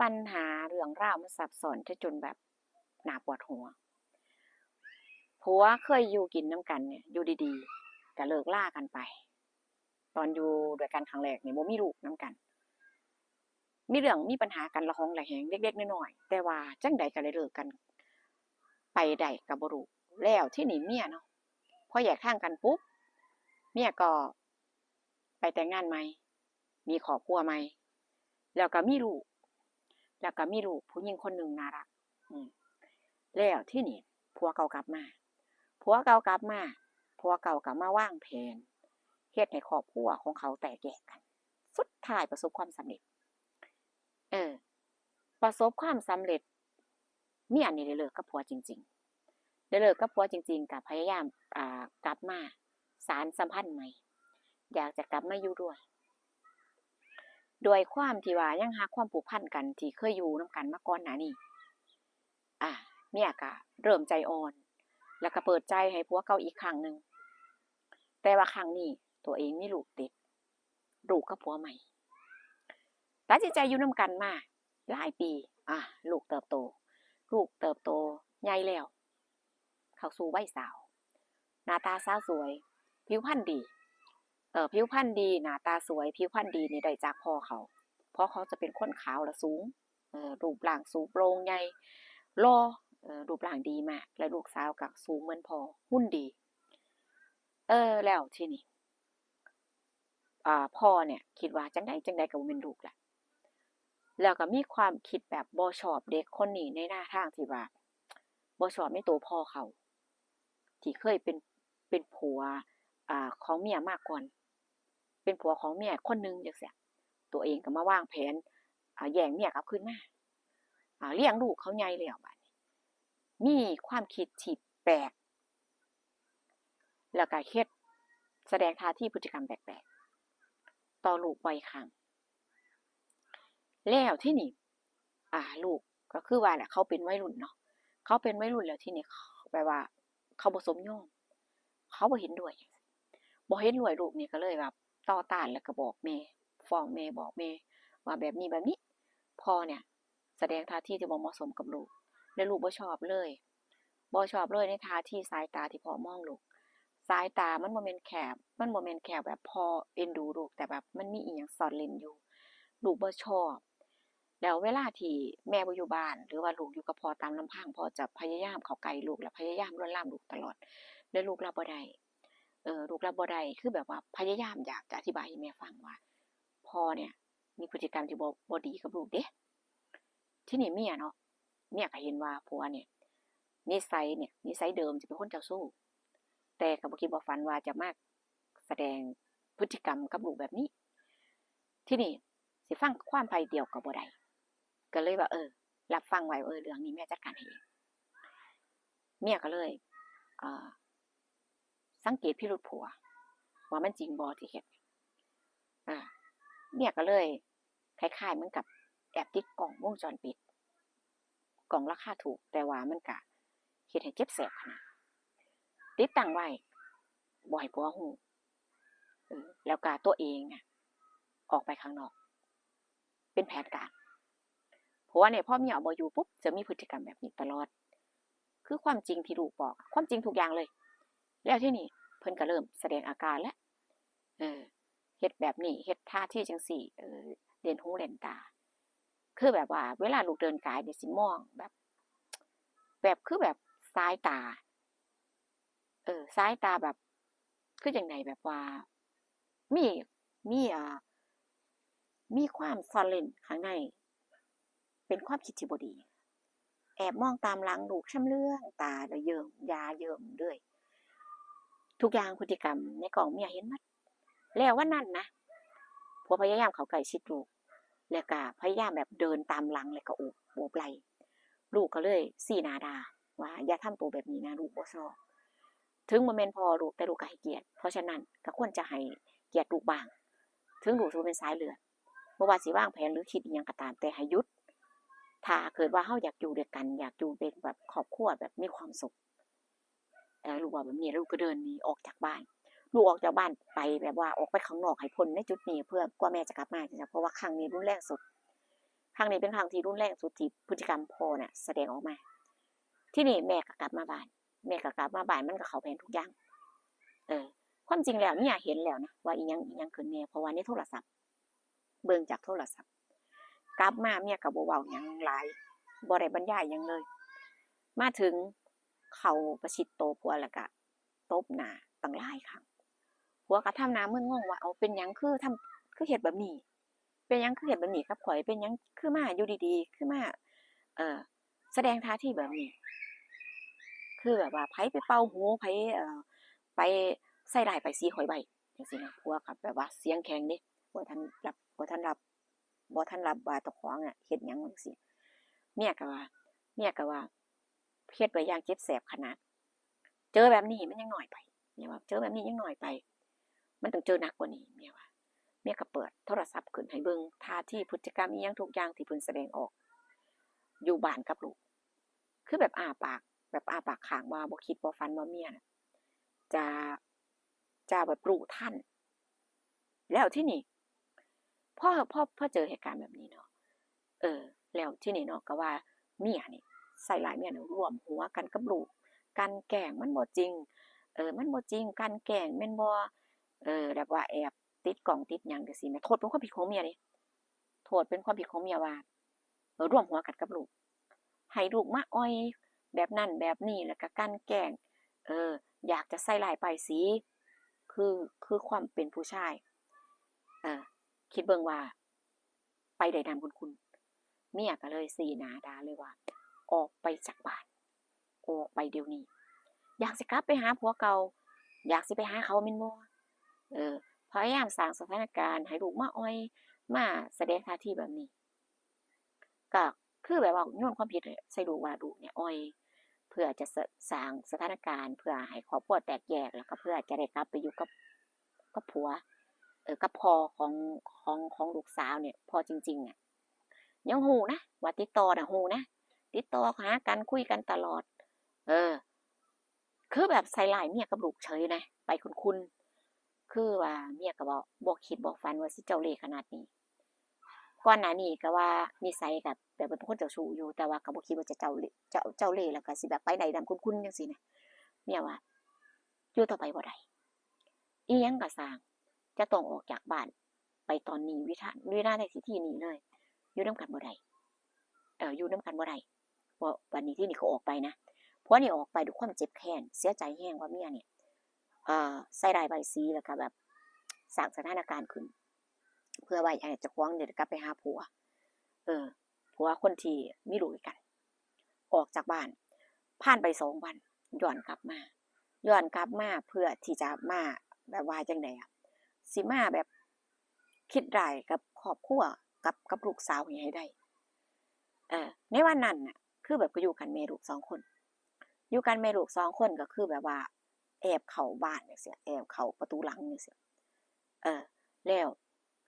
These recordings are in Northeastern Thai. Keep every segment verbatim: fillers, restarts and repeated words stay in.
ปัญหาเรื่องราวมันซับซ้อนซะจนแบบน่าปวดหัว ผัวเคยอยู่กินนำกันเนี่ย อยู่ดีๆ ก็เลิกลากันไป ตอนอยู่ด้วยกันครั้งแรกนี่บ่มีลูกนำกัน มีเรื่องมีปัญหากันระหองระแหงเล็กๆน้อยๆ แต่ว่าจั่งใดก็ได้เลิกกันไปได้ก็บ่รู้ แล้วทีนี้เมียเนาะ พอแยกทางกันปุ๊บ เมียก็ไปแต่งงานใหม่ มีครอบครัวใหม่ แล้วก็มีลูก แล้วก็มีลูกผู้หญิงคนหนึ่งน่ารัก อืม แล้วทีนี้ผัวเก่ากลับมา ผัวเก่ากลับมา ผัวเก่าก็มาวางแผน เฮ็ดให้ครอบครัวของเขาแตกแยกกัน สุดท้ายประสบความสำเร็จ เออ ประสบความสำเร็จ เมียนี่ได้เลิกกับผัวจริงๆ ได้เลิกกับผัวจริงๆ ก็พยายาม อ่า กลับมาสานสัมพันธ์ใหม่ อยากจะกลับมาอยู่ด้วย ด้วยความที่ว่ายังฮักความผูกพันกันที่เคยอยู่นำกันมาก่อนหน้านี้ อ่า เมียก็เริ่มใจอ่อน แล้วก็เปิดใจให้ผัวเก่าอีกครั้งหนึ่ง แต่ว่าครั้งนี้ตัวเองมีลูกติด ลูกกับผัวใหม่ ตัดสินใจอยู่นำกันมาหลายปี อ่า ลูกเติบโต ลูกเติบโตใหญ่แล้ว เข้าสู่วัยสาว หน้าตาสาวสวย ผิวพรรณดี เอ่อ ผิวพรรณดี หน้าตาสวย ผิวพรรณดีนี่ได้จากพ่อเขา พ่อเขาจะเป็นคนขาวและสูง เอ่อ รูปร่างสูงโปร่งใหญ่ หล่อ เอ่อ รูปร่างดีมาก และลูกสาวก็สูงเหมือนพ่อ หุ่นดี เออ แล้วทีนี้ อ่า พ่อเนี่ยคิดว่าจั่งใดจั่งใดก็บ่แม่นลูกละ แล้วก็มีความคิดแบบบ่ชอบเด็กคนนี้ในหน้าทางที่ว่าบ่ชอบในตัวพ่อเขา ที่เคยเป็น เป็นผัว อ่า ของเมียมาก่อน เป็นผัวของเมียคนหนึ่งจั่งซี้ ตัวเองก็มาวางแผน อ่า แย่งเมียกลับคืนมา อ่า เลี้ยงลูกเขาใหญ่แล้วบัดนี้ มีความคิดที่แปลก แล้วก็เฮ็ด แสดงท่าทีพฤติกรรมแปลกๆ ต่อลูกบ่อยครั้ง แล้วทีนี้ อ่า ลูกก็คือว่าแหละ เขาเป็นวัยรุ่นเนาะ เขาเป็นวัยรุ่นแล้วทีนี้ แบบว่าเขาบ่สมยอม เขาบ่เห็นด้วย บ่เห็นด้วย ลูกนี่ก็เลยแบบต่อต้าน แล้วก็บอกแม่ ฟ้องแม่ บอกแม่ว่าแบบนี้แบบนี้ พ่อเนี่ยแสดงท่าทีที่บ่เหมาะสมกับลูก และลูกบ่ชอบเลย บ่ชอบเลยในท่าทีสายตาที่พ่อมองลูก สายตามันบ่แม่นแค่ มันบ่แม่นแค่แบบพ่อเอ็นดูลูก แต่แบบมันมีอิหยังซ่อนเร้นอยู่ ลูกบ่ชอบ แล้วเวลาที่แม่บ่อยู่บ้าน หรือว่าลูกอยู่กับพ่อตามลำพัง พ่อจะพยายามเข้าใกล้ลูก และพยายามลวนลามลูกตลอด และลูกรับบ่ได้ เออ ลูกรับบ่ได้ คือแบบว่าพยายามอยากจะอธิบายให้แม่ฟังว่า พ่อเนี่ยมีพฤติกรรมที่บ่ บ่ดีกับลูกเด้ ทีนี้เมียเนาะ เมียก็เห็นว่าผัวเนี่ย นิสัยเนี่ย นิสัยเดิมจะเป็นคนเจ้าชู้ แต่ก็บ่คิดบ่ฝันว่าจะมาแสดงพฤติกรรมกับลูกแบบนี้ ทีนี้สิฟังความฝ่ายเดียวก็บ่ได้ ก็เลยว่า เออ รับฟังไว้ เออ เรื่องนี้แม่จัดการให้เอง เมียก็เลย เอ่อ สังเกตพิรุธผัว ว่ามันจริงบ่ที่เฮ็ด อ่า เมียก็เลยคล้ายๆเหมือนกับแอบติดกล้องวงจรปิด กล้องราคาถูก แต่ว่ามันก็เฮ็ดให้เจ็บแสบขนาด ติดตั้งไว้ บ่ให้ผัวฮู้ เออ แล้วก็ตัวเองอะ ออกไปข้างนอก เป็นแผนการ ผัวเนี่ย พอเมียบ่อยู่ปุ๊บ จะมีพฤติกรรมแบบนี้ตลอด คือความจริงที่ลูกบอกอะ ความจริงทุกอย่างเลย แล้วทีนี้เพิ่นก็เริ่มแสดงอาการแล้ว เออ เฮ็ดแบบนี้ เฮ็ดท่าทีจั่งซี้ เออ เล่นหูเล่นตา คือแบบว่าเวลาลูกเดินกายนี่สิมองแบบ แบบ คือแบบสายตา เออ สายตาแบบ คือจั่งใด แบบว่า มี มี อ่า มีความซ่อนเร้นข้างใน เป็นความคิดที่บ่ดี แอบมองตามหลังลูกชำเลืองตาแล้วเยิ้ม ยาเยิ้มเลย ทุกอย่างพฤติกรรมในกล้องเมียเห็นหมด แล้ววันนั้นนะ ผัวพยายามเข้าใกล้ชิดลูก แล้วก็พยายามแบบเดินตามหลัง แล้วก็โอบ โอบไหล่ ลูกก็เลยซี้หน้าด่าว่า อย่าทำตัวแบบนี้นะ ลูกบ่ชอบ ถึงบ่แม่นพ่อลูก แต่ลูกก็ให้เกียรติ เพราะฉะนั้นก็ควรจะให้เกียรติลูกบ้าง ถึงลูกสิบ่เป็นสายเลือด บ่ว่าสิวางแผนหรือคิดอิหยังก็ตาม แต่ให้หยุด ถ้าเกิดว่าเราอยากอยู่ด้วยกัน อยากอยู่เป็นแบบครอบครัวแบบมีความสุข เอ่อ ลูกว่าแบบนี้ ลูกก็เดินหนีออกจากบ้าน ลูกออกจากบ้านไปแบบว่าออกไปข้างนอกให้พ้นในจุดนี้ เพื่อกว่าแม่จะกลับมา เพราะว่าครั้งนี้รุนแรงสุด ครั้งนี้เป็นครั้งที่รุนแรงสุดที่พฤติกรรมพ่อน่ะแสดงออกมา ทีนี้แม่ก็กลับมาบ้าน แม่ก็กลับมาบ้าน มันก็เข้าแผนทุกอย่าง เออ ความจริงแล้วเมียเห็นแล้วนะ ว่าอีหยังอีหยังขึ้นแน่ เพราะว่าในโทรศัพท์ เบิ่งจากโทรศัพท์ กลับมาเมียก็บ่เว้าหยังหลาย บ่ได้บรรยายหยังเลย มาถึงเข้าประชิดโตผัวแล้วก็ตบหน้าตั้งหลายครั้ง ผัวก็ทำหน้ามึนงงว่า เอา เป็นหยังคือทำ คือเฮ็ดแบบนี้ เป็นหยังคือเฮ็ดแบบนี้กับข้อย เป็นหยังคือมาอยู่ดีๆ คือมา เอ่อ แสดงท่าทีแบบนี้ คือแบบว่าไผไปเป่าหู ไผ เอ่อ ไปใส่ร้ายป้ายสีข้อยไว้ จังซี้นะ ผัวก็แบบว่าเสียงแข็งเด้ บ่ทันรับ บ่ทันรับ บ่ทันรับว่าเจ้าของอะเฮ็ดหยังจังซี้ เมียก็ว่า เมียก็ว่า เฮ็ดไว้อย่างเจ็บแสบขนาด เจอแบบนี้มันยังน้อยไป เมียว่า เจอแบบนี้ยังน้อยไป มันต้องเจอหนักกว่านี้ เมียว่า เมียก็เปิดโทรศัพท์ขึ้นให้เบิ่ง ท่าที พฤติกรรม อีหยังทุกอย่างที่เพิ่นแสดงออก อยู่บ้านกับลูก คือแบบอ้าปาก แบบอ้าปากค้างว่าบ่คิดบ่ฝันว่าเมียน่ะ จะ จะแบบรู้ทัน แล้วทีนี้ พอ พอ พอเจอเหตุการณ์แบบนี้เนาะ เออ แล้วทีนี้เนาะ ก็ว่าเมียนี่ ใส่ร้ายเมียนี่ ร่วมหัวกันกับลูก กลั่นแกล้ง มันบ่จริง เออ มันบ่จริง กลั่นแกล้ง แม่นบ่ เออ แบบว่าแอบติดกล้องติดหยังจังซี้แหม โทษเป็นความผิดของเมียเด้ โทษเป็นความผิดของเมียว่า เออ ร่วมหัวกันกับลูก ให้ลูกมาอ่อยแบบนั้นแบบนี้ แล้วก็กลั่นแกล้ง เออ อยากจะใส่ร้ายป้ายสี คือ คือความเป็นผู้ชาย เออ คิดเบิ่งว่า ไปได้นำคุณคุณ เมียก็เลยซี้หน้าด่าเลยว่า ออกไปจากบ้าน ออกไปเดี๋ยวนี้ อยากสิกลับไปหาผัวเก่า อยากสิไปหาเขาแม่นบ่ เออ พยายามสร้างสถานการณ์ให้ลูกมาอ่อย มาแสดงท่าทีแบบนี้ ก็คือแบบว่าโยนความผิดใส่ลูกว่าลูกเนี่ยอ่อย เพื่อจะส- สร้างสถานการณ์ เพื่อให้ครอบครัวแตกแยก แล้วก็เพื่อจะได้กลับไปอยู่กับ กับผัว เออ กับพ่อของ ของ ของลูกสาวเนี่ย พ่อจริงๆ เนี่ย ยังฮู้นะ ว่าติดต่อน่ะฮู้นะ ติดต่อหากัน คุยกันตลอด เออ คือแบบใส่ร้ายเมียกับลูกเฉยนะ ไปคุณคุณ คือว่าเมียก็บ่ บ่คิดบ่ฝันว่าสิเจ้าเล่ห์ขนาดนี้ ก่อนหน้านี้ก็ว่านิสัยก็แบบเป็นคนเจ้าชู้อยู่ แต่ว่าก็บ่คิดว่าจะเจ้าเล่ห์ เจ้า เจ้าเล่ห์ แล้วก็สิแบบไปได้นำคุณคุณจังซี้นะ เมียว่า อยู่ต่อไปบ่ได้ อีหยังก็ซ่าง จะต้องออกจากบ้านไปตอนนี้ วินา- วินาทีนี้เลย อยู่นำกันบ่ได้ เอ่อ อยู่นำกันบ่ได้ เพราะบัดนี้ทีนี้เขาออกไปนะ ผัวนี่ออกไปด้วยความเจ็บแค้น เสียใจแฮงว่าเมียเนี่ย เอ่อ ใส่ร้ายป้ายสี แล้วก็แบบสร้างสถานการณ์ขึ้น เพื่อไว้ให้เจ้าของเนี่ยกลับไปหาผัว เออ ผัวคนที่มีลูกด้วยกัน ออกจากบ้าน ผ่านไปสองวัน ย้อนกลับมา ย้อนกลับมาเพื่อที่จะมาแบบว่าจั่งใดอะ สิมาแบบคิดร้ายกับครอบครัว กับ กับลูกสาวนี่ให้ได้ เออ ในวันนั้นน่ะ คือแบบก็อยู่กันแม่ลูกสองคน อยู่กันแม่ลูกสองคนก็คือแบบว่าแอบเข้าบ้านจั่งซี้ แอบเข้าประตูหลังจั่งซี้ เออ แล้ว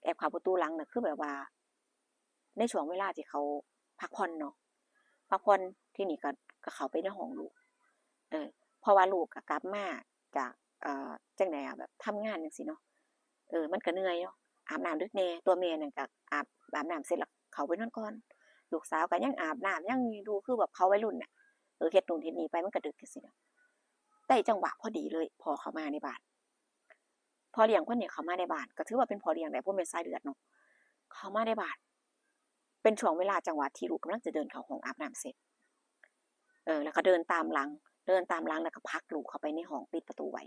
แอบเข้าประตูหลังน่ะ คือแบบว่า ในช่วงเวลาที่เขาพักผ่อนเนาะ พักผ่อน ทีนี้ก็ ก็เข้าไปในห้องลูก เออ เพราะว่าลูกก็กลับมาจาก เอ่อ จั่งใดอะ แบบทำงานจั่งซี้เนาะ เออ มันก็เหนื่อยเนาะ อาบน้ำดึกแน่ ตัวแม่นั่นก็อาบ อาบน้ำเสร็จแล้วเข้าไปนอนก่อน ลูกสาวก็ยังอาบน้ำ ยังอยู่ คือแบบเขาวัยรุ่นน่ะ เออ เฮ็ดนู่นเฮ็ดนี่ไป มันก็ดึกจั่งซี้เนาะ ได้จังหวะพอดีเลย พ่อเข้ามาในบ้าน พ่อเลี้ยงคนนี้เข้ามาในบ้าน ก็ถือว่าเป็นพ่อเลี้ยงได้ บ่แม่นสายเลือดเนาะ เข้ามาในบ้าน เป็นช่วงเวลาจังหวะที่ลูกกำลังจะเดินเข้าห้องอาบน้ำเสร็จ เออ แล้วก็เดินตามหลัง เดินตามหลังแล้วก็ผลักลูกเข้าไปในห้อง ปิดประตูไว้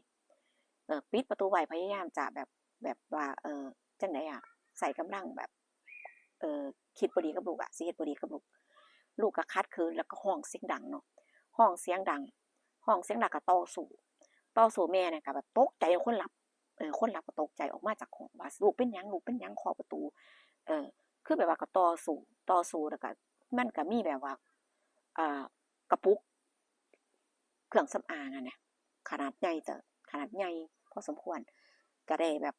เออ ปิดประตูไว้ พยายามจะแบบ แบบว่า เออ จั่งใดอะ ใช้กำลังแบบ เออ คิดบ่ดีกับลูกอะ สิเฮ็ดบ่ดีกับลูก ลูกก็ขัดขืน แล้วก็ฮ้องเสียงดังเนาะ ฮ้องเสียงดัง ฮ้องเสียงดังก็ต่อสู้ ต่อสู้ แม่นั่นก็แบบตกใจ คนหลับ เออ คนหลับก็ตกใจออกมาจากห้องว่า ลูกเป็นหยัง ลูกเป็นหยัง เคาะประตู เออ คือแบบว่าก็ต่อสู้ ต่อสู้ แล้วก็มันก็มีแบบว่า เอ่อ กระปุก เครื่องสำอางอะนะ ขนาดใหญ่ จะขนาดใหญ่พอสมควร ก็ได้แบบ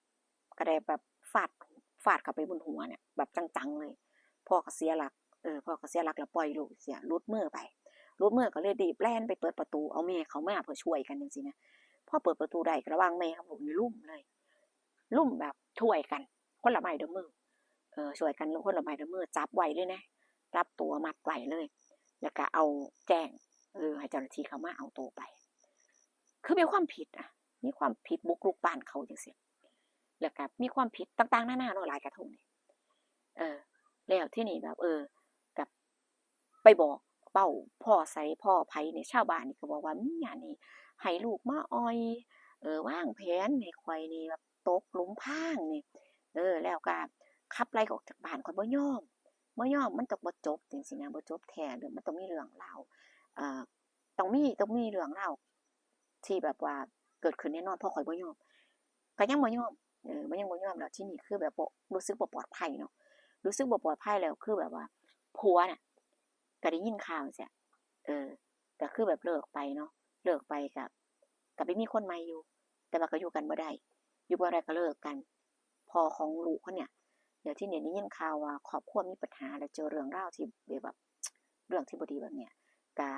ก็ได้แบบฟาด ฟาดเข้าไปบนหัวเนี่ย แบบจังๆ เลย พ่อก็เสียหลัก เออ พ่อก็เสียหลักแล้วปล่อยลูกเสีย หลุดมือไป หลุดมือก็เลยรีบแล่นไปเปิดประตู เอาแม่เข้ามาเพื่อช่วยกันจั่งซี้นะ พอเปิดประตูได้ก็ระหว่างแม่กับลูกนี่ลุมเลย ลุมแบบช่วยกัน คนละไม้เด้อมือ เออ ช่วยกันคนละไม้เด้อมือ จับไว้เลยนะ จับตัวมัดไว้เลย แล้วก็เอาแจ้ง เออ ให้เจ้าหน้าที่เข้ามาเอาตัวไป คือมีความผิดอะ มีความผิดบุกรุกบ้านเขาจั่งซี้ แล้วก็มีความผิดต่างๆนานาเนาะ หลายกระทงนี่ เออ แล้วทีนี้แบบ เออ ก็ไปบอกเป้า พ้อไสพ้อไผนี่ ชาวบ้านนี่ก็บอกว่าเมียนี่ให้ลูกมาอ่อย เออ วางแผนให้ข้อยนี่แบบตกหลุมพรางนี่ เออ แล้วก็ขับไล่ออกจากบ้าน ข้อยบ่ยอม บ่ยอม มันต้องบ่จบจั่งซี้นะ บ่จบแท้ เรื่องมันต้องมีเรื่องราว เอ่อ ต้องมี ต้องมีเรื่องราวที่แบบว่าเกิดขึ้นแน่นอน เพราะข้อยบ่ยอม ก็ยังบ่ยอม เออ มันยังบ่ยอม แล้วทีนี้คือแบบบ่ รู้สึกบ่ปลอดภัยเนาะ รู้สึกบ่ปลอดภัยแล้ว คือแบบว่าผัวน่ะ ก็ได้ยินข่าวจั่งซี้ เออ ก็คือแบบเลิกไปเนาะ เลิกไปก็ ก็ไปมีคนใหม่อยู่ แต่ว่าก็อยู่กันบ่ได้ อยู่บ่ได้ก็เลิกกัน พ่อของลูกเขาเนี่ย เดี๋ยวทีนี้ได้ยินข่าวว่าครอบครัวมีปัญหา แล้วเจอเรื่องราวที่แบบ เรื่องที่บ่ดีแบบเนี้ย ก็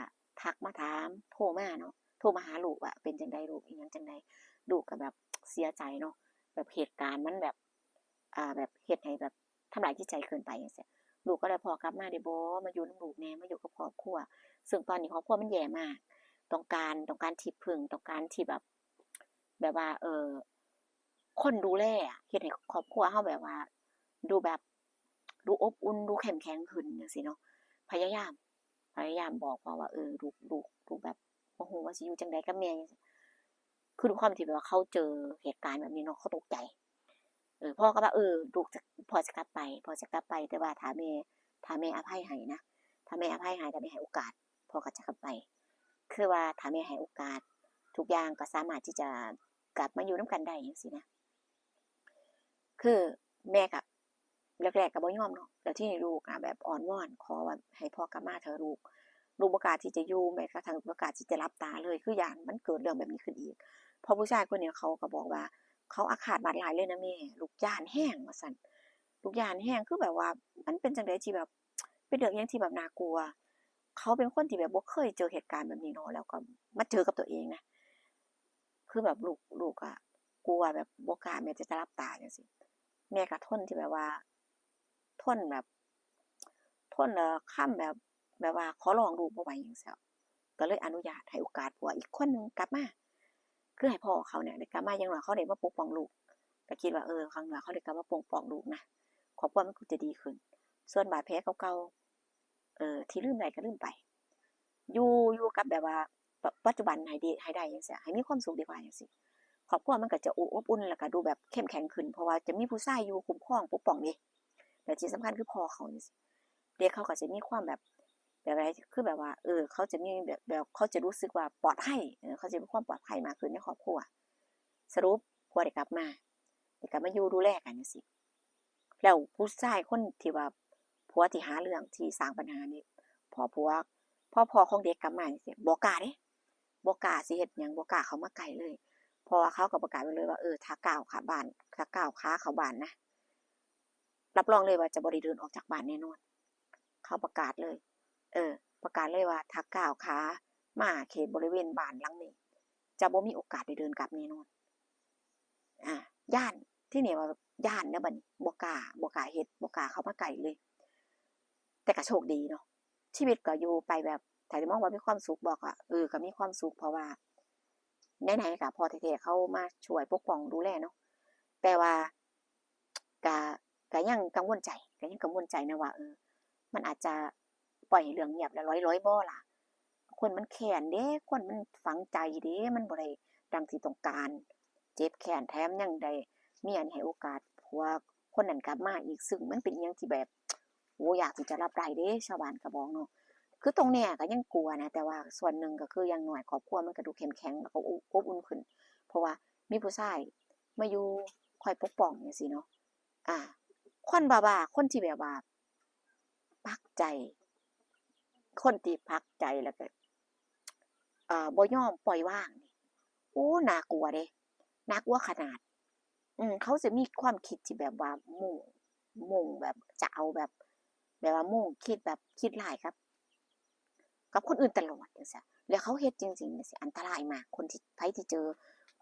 ทักมาถาม โทรมาเนาะ โทรมาหาลูกว่าเป็นจั่งใด ลูกอิหยังจั่งใด ลูกก็แบบเสียใจเนาะ แบบเหตุการณ์มันแบบ อ่า แบบเฮ็ดให้แบบทำร้ายจิตใจเกินไปจั่งซี้ ลูกก็เลย "พ่อกลับมาได้บ่ มาอยู่นำลูกแหน่ มาอยู่กับครอบครัว" ซึ่งตอนนี้ครอบครัวมันแย่มาก ต้องการ ต้องการที่พึ่ง ต้องการที่แบบ แบบว่า เอ่อ คนดูแลอะ เฮ็ดให้ครอบครัวเราแบบว่า ดูแบบ ดูอบอุ่น ดูเข้มแข็งขึ้นจั่งซี้เนาะ พยายาม พยายามบอกพ่อว่า เออ ลูก ลูก ลูกแบบบ่ฮู้ว่าสิอยู่จั่งใดกับแม่จั่งซี้ คือด้วยความที่แบบว่าเขาเจอเหตุการณ์แบบนี้เนาะ เขาตกใจ เออ พ่อก็ว่า เออ ลูกจะ พ่อจะกลับไป พ่อจะกลับไป แต่ว่าถ้าแม่ ถ้าแม่อภัยให้นะ ถ้าแม่อภัยให้ ถ้าแม่ให้โอกาส พ่อก็จะกลับไป คือว่าถ้าแม่ให้โอกาส ทุกอย่างก็สามารถที่จะกลับมาอยู่นำกันได้จั่งซี้นะ คือแม่ก็ แรกๆก็บ่ยอมเนาะ แล้วทีนี้ลูกอะแบบอ้อนวอนขอว่า "ให้พ่อกลับมาเถอะลูก" ลูกบ่กล้าที่จะอยู่ แม้กระทั่งบ่กล้าที่จะหลับตาเลย คือย้านมันเกิดเรื่องแบบนี้ขึ้นอีก เพราะผู้ชายคนนี้เขาก็บอกว่า "เขาอาฆาตบาดร้ายเลยนะแม่ ลูกย้านแฮง" ว่าซั่น "ลูกย้านแฮง" คือแบบว่ามันเป็นจั่งใดที่แบบ เป็นเรื่องอิหยังที่แบบน่ากลัว เขาเป็นคนที่แบบบ่เคยเจอเหตุการณ์แบบนี้เนาะ แล้วก็มาเจอกับตัวเองนะ คือแบบลูก ลูกอะกลัวแบบบ่กล้าแม้แต่จะหลับตาจั่งซี้ แม่ก็ทนที่แบบว่า ทนแบบ ทน เอ่อ คำแบบ แบบว่าขอร้องลูกบ่ไหวจั่งซี้ ก็เลยอนุญาตให้โอกาสผัวอีกคนหนึ่งกลับมา คือให้พ่อเขาเนี่ยได้กลับมา อย่างน้อยเขาได้มาปกป้องลูก ก็คิดว่า เออ อย่างน้อยเขาได้กลับมาปกป้องลูกนะ ครอบครัวมันก็จะดีขึ้น ส่วนบาดแผลเก่าๆ เออ ที่ลืมได้ก็ลืมไป อยู่ อยู่กับแบบว่า ป- ปัจจุบันให้ดี ให้ได้จั่งซี้ ให้มีความสุขดีกว่าจั่งซี้ ครอบครัวมันก็จะอบ อบอุ่น แล้วก็ดูแบบเข้มแข็งขึ้น เพราะว่าจะมีผู้ชายอยู่คุ้มครองปกป้องเด้ และที่สำคัญคือพ่อเขาจั่งซี้ เด็กเขาก็จะมีความแบบ แบบอะไร คือแบบว่า เออ เขาจะมีแบบ แบบเขาจะรู้สึกว่าปลอดภัย เออ เขาจะมีความปลอดภัยมากขึ้นในครอบครัว สรุปผัวได้กลับมา ได้กลับมาอยู่ดูแลกันจั่งซี้ แล้วผู้ชายคนที่ว่าผัวที่หาเรื่อง ที่สร้างปัญหานี่ พอผัว พอพ่อของเด็กกลับมาจั่งซี้ บ่กล้าเด้ บ่กล้าสิเฮ็ดหยัง บ่กล้าเข้ามาใกล้เลย เพราะว่าเขาก็ประกาศไว้เลยว่า เออ ถ้าก้าวขาบ้าน ถ้าก้าวขาเข้าบ้านนะ รับรองเลยว่าจะบ่ได้เดินออกจากบ้านแน่นอน เขาประกาศเลย เออ ประกาศเลยว่าถ้าก้าวขามาเขตบริเวณบ้านหลังนี้ จะบ่มีโอกาสได้เดินกลับแน่นอน อ่า ย้าน ที่นี่ว่าย้านเด้อบัดนี้ บ่กล้า บ่กล้าเฮ็ด บ่กล้าเข้ามาใกล้เลย แต่ก็โชคดีเนาะ ชีวิตก็อยู่ไปแบบ ถ้าจะมองว่ามีความสุขบ่ ก็ เออ ก็มีความสุข เพราะว่าไหนๆ ก็พ่อแท้ๆ เขามาช่วยปกป้องดูแลเนาะ แต่ว่า ก็ ก็ยังกังวลใจ ก็ยังกังวลใจนะว่า เออ มันอาจจะปล่อยให้เรื่องเงียบแล้วลอยๆ บ่ล่ะ คนมันแค้นเด้ คนมันฝังใจเด้ มันบ่ได้ดังที่ต้องการ เจ็บแค้น แถมยังได้เมียนี่ให้โอกาสผัวคนนั้นกลับมาอีก ซึ่งมันเป็นอิหยังที่แบบ โอ้ ยากที่จะรับได้เด้ ชาวบ้านก็บอกเนาะ คือตรงเนี้ยก็ยังกลัวนะ แต่ว่าส่วนหนึ่งก็คืออย่างน้อยครอบครัวมันก็ดูเข้มแข็ง แล้วก็อบ อบอุ่นขึ้น เพราะว่ามีผู้ชายมาอยู่คอยปกป้องจั่งซี้เนาะ อ่า คนบ้าๆ คนที่แบบว่าปักใจ คนที่ปักใจแล้วก็ เอ่อ บ่ยอมปล่อยวางนี่ โอ้ น่ากลัวเด้ น่ากลัวขนาด อืม เขาจะมีความคิดที่แบบว่ามุ่ง มุ่งแบบจะเอาแบบ แบบว่ามุ่งคิดแบบคิดร้ายกับ กับคนอื่นตลอดจั่งซี้ แล้วเขาเฮ็ดจริงๆ จั่งซี้ อันตรายมาก คนที่ ไผที่เจอ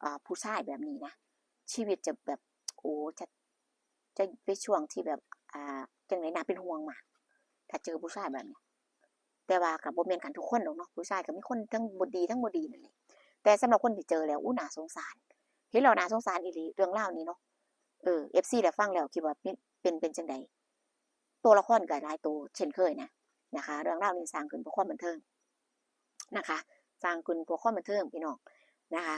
เอ่อ ผู้ชายแบบนี้นะ ชีวิตจะแบบ โอ้ จะ จะเป็นช่วงที่แบบ อ่า จั่งใด น่าเป็นห่วงมาก ถ้าเจอผู้ชายแบบนี้ แต่ว่าก็บ่แม่นกันทุกคนดอกเนาะ ผู้ชายก็มีคนทั้งบ่ดีทั้งบ่ดีนั่นแหละ แต่สำหรับคนที่เจอแล้ว อู้ น่าสงสาร เห็นแล้วน่าสงสารอีหลีเรื่องราวนี้เนาะ เออ เอฟซี ได้ฟังแล้วคิดว่าเป็น เป็น เป็นจั่งใด ตัวละครก็หลายตัวเช่นเคยนะ นะคะ เรื่องราวนี้สร้างขึ้นเพื่อความบันเทิงนะคะ สร้างขึ้นเพื่อความบันเทิงพี่น้องนะคะ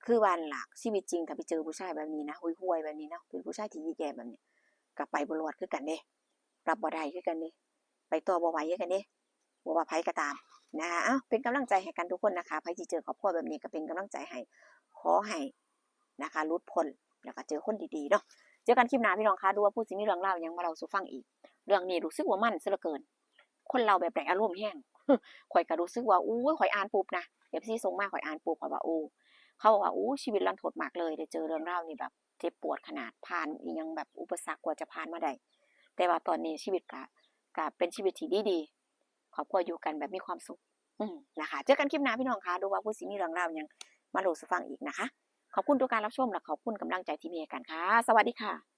คือว่านั่นล่ะ ชีวิตจริงถ้าไปเจอผู้ชายแบบนี้นะ ห่วยๆแบบนี้นะ เป็นผู้ชายที่แย่ๆแบบนี้ ก็ไปบ่รอดคือกันเด้ รับบ่ได้คือกันเด้ ไปต่อบ่ไหวคือกันเด้ บ่ว่าไผก็ตามนะคะ เอ้า เป็นกำลังใจให้กันทุกคนนะคะ ไผที่เจอครอบครัวแบบนี้ก็เป็นกำลังใจให้ ขอให้นะคะ หลุดพ้น แล้วก็เจอคนดีๆเนาะ เจอกันคลิปหน้าพี่น้องคะ ดูว่าผู้สิมีเรื่องราวหยังมาเล่าสู่ฟังอีก เรื่องนี้รู้สึกว่ามันซะเหลือเกิน คนเล่าแบบได้อารมณ์แฮง ข้อยก็รู้สึกว่า อู้ย ข้อยอ่านปุ๊บนะ เอฟซี ส่งมา ข้อยอ่านปุ๊บ ข้อยว่า โอ้ เขาบอกว่า อู้ ชีวิตรันทดมากเลย ได้เจอเรื่องราวนี่แบบเจ็บปวดขนาด ผ่านอิหยังแบบอุปสรรคกว่าจะผ่านมาได้ แต่ว่าตอนนี้ชีวิตก็ ก็เป็นชีวิตที่ดีๆ ครอบครัวอยู่กันแบบมีความสุข อืม นะคะ เจอกันคลิปหน้าพี่น้องคะ ดูว่าผู้สิมีเรื่องราวหยังมาเล่าสู่ฟังอีกนะคะ ขอบคุณทุกการรับชม และขอบคุณกำลังใจที่มีให้กันค่ะ สวัสดีค่ะ